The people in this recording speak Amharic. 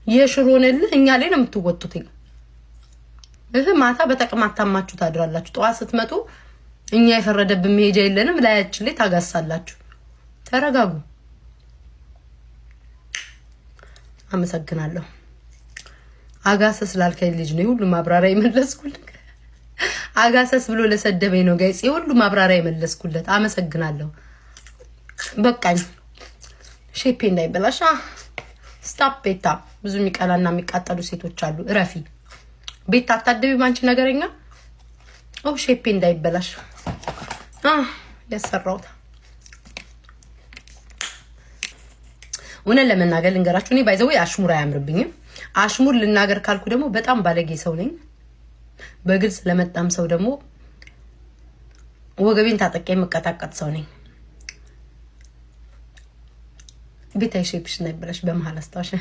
የሽሮን እልህ እኛ ላይ ነው የምትወጡት። እህ ማታ በተቅማጥ ታማችሁ ታድራላችሁ። ጠዋት ስትመጡ እኛ የፈረደብን መሄጃ የለንም። ላያችን ላይ ታጋሳላችሁ። ተረጋጉ። አመሰግናለሁ። አጋሰስ ላልከኝ ልጅ ነው የሁሉ ማብራሪያ የመለስኩልህ። አጋሰስ ብሎ ለሰደበኝ ነው guys የሁሉ ማብራሪያ የመለስኩለት። አመሰግናለሁ። በቃኝ። Shape ኤ እንዳይበላሽ። Stop ቤታ። ብዙ የሚቀላና የሚቃጠሉ ሴቶች አሉ። እረፊ ቤታ። አታደቢ ባንቺ ነገረኛ። Oh, shape ኤ እንዳይበላሽ ያሰራውታ። እውነት ለመናገር ልንገራችሁ፣ እኔ by the way አሽሙር አያምርብኝም። አሽሙር ልናገር ካልኩ ደግሞ በጣም ባለጌ ሰው ነኝ። በግልጽ ለመጣም ሰው ደግሞ ወገቤን ታጠቄ የምቀጣቀጥ ሰው ነኝ። ቤታይ shape ሽ እንዳይበላሽ በመሀል አስታወሽ።